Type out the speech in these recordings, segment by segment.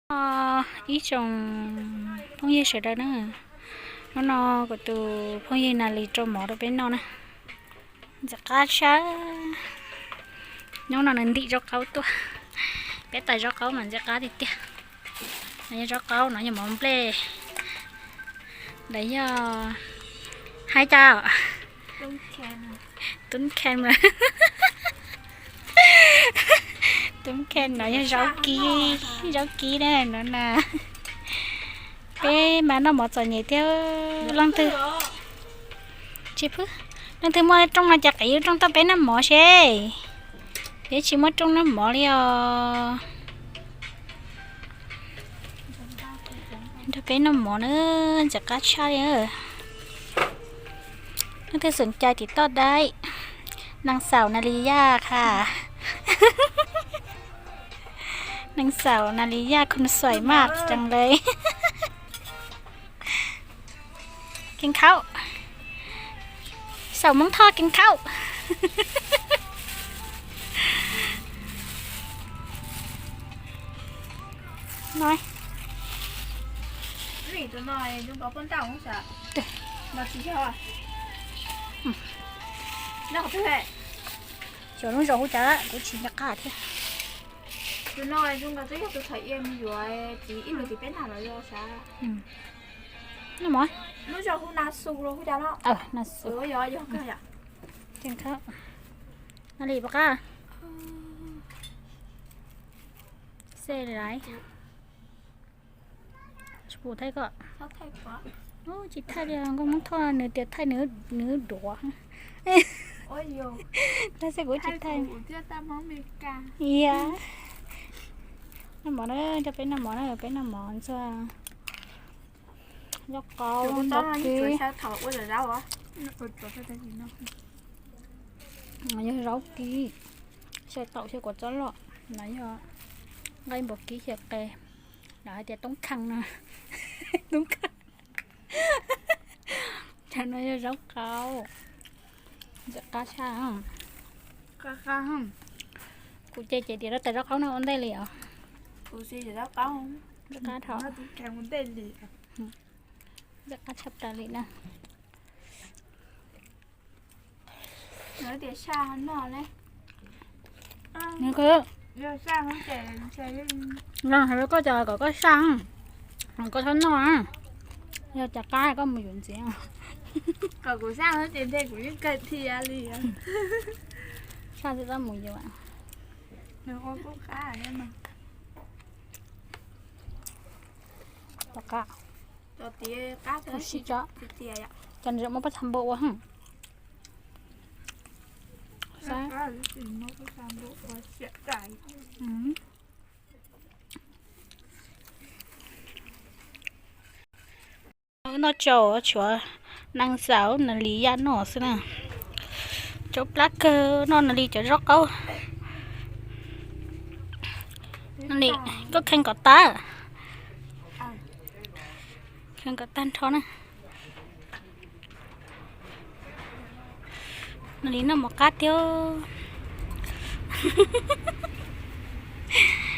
Ib tsoom phooj ywg sawv daws na, hnub no kuv tus phooj ywg Nas Lis rau mov rau peb noj na. Ntxim qab tshaj. Hnub no nws ntim zaub qaub tuaj, peb tais zaub qaub mas ntxim qab tiag tiag. No yog zaub qaub, no yog mov nplej, ntawd yog haib cas, tub khees, tub khees no yog zaub kib, zaub kib na no na. Peb mas noj mov txom nyem thiab leej twg, tsis pw, leej twg muaj rooj no ces qiv rooj tuaj peb noj mov seb, peb tsis muaj rooj noj mov li os. Nrog peb noj mov na, ntxim qab tshaj li. Leej twg xom cai tim toj dai, nang xaum Nas Lis Yaj kha, nang xaum Nas Lis Yaj khon xuaim maj tsees le. Kees khaub, xaum Hmoob Thoj kees khaub. Xyov lub zos hu cas kuv tsis nco qab thiab. Noj mov. Kees khaub. Nas Lis puas qab? Xej laiv. Tsis pum thaij ko. Tsis thaij li, nkauj Hmoob Thoj nws tias thaij nws duav. Tab sis kuv tsis thaij. Noj mov na, coj peb noj mov na, peb noj mov ntxuag zaub qaub, zaub kib. Yog zaub kib, xyaw taum xyaw kua txob loj, no yog nqaij npua kib xyaw qe, lawv hais tias toob khees no, toob khees. Cov no yog zaub qaub, ntxim qab tshaj. Kuv ces ces tias rau tais zaub qaub no ua ntej li os. Ntxim qab dhau, ntxim qab tshaj plaws li na. Nws, koj cas kom koj saj, koj txhob noj, yog cas qab koj mus yuav ntxiv. Kom kuv saj ces kuv yeej kawg thiab li. Saj tsis txhob mus yuav. Tom qab, tom qab, sib tso, cov nws muab paj txha npua ua. Noj tsau tshuav nees xaum Nas Lis Yaj noj xwb na. Tsau plab kawg, noj Nas Lis cov zaub qaub. Nas Lis, koj kheej kom tag, kheej kom tag nrho na. Nas Lis noj mov qab tiag.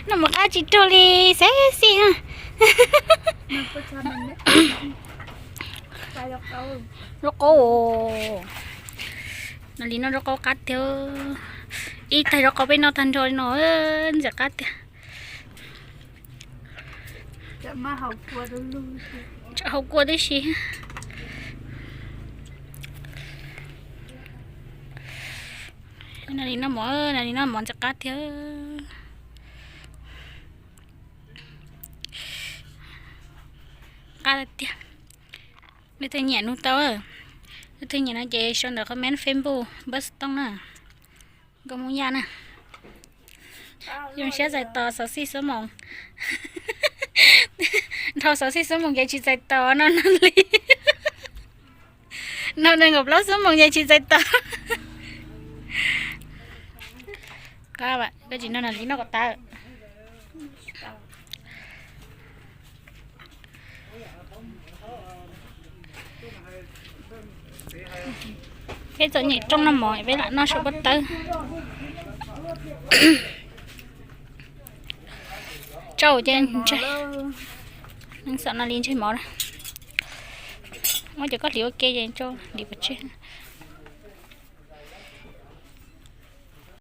Noj mov qab tsis raug li, sexy na. Zaub qaub, Nas Lis noj zaub qaub qab tiag. Ib tais zaub qaub peb noj tag nrho li no, ntxim qab tiag. Tsam haus kua tib si. Nas Lis noj mov, Nas Lis noj mov ntxim qab tiag. Qab tiag. Leej twg nyiam nug tau, leej twg nyiam no ces sau ntawm comment Facebook npawb xov tooj na. Nkauj Hmoob Yaj na. Zoo siab txais tos xov xij xuab moos. Dhau xov xij xuab moos ces tsis txais tos no no li. No nees nkaum plaub xuab moos ces tsis txais tos. Koj tsis noj Nas Lis noj kom tag. Peb txom nyem rooj noj mov peb lam noj saum pob tawb. Tsau ces ntseg, neeg xam no li ntseg mov na. Muab cov koj hliv ua ke ces tsau hliv pov tseg na.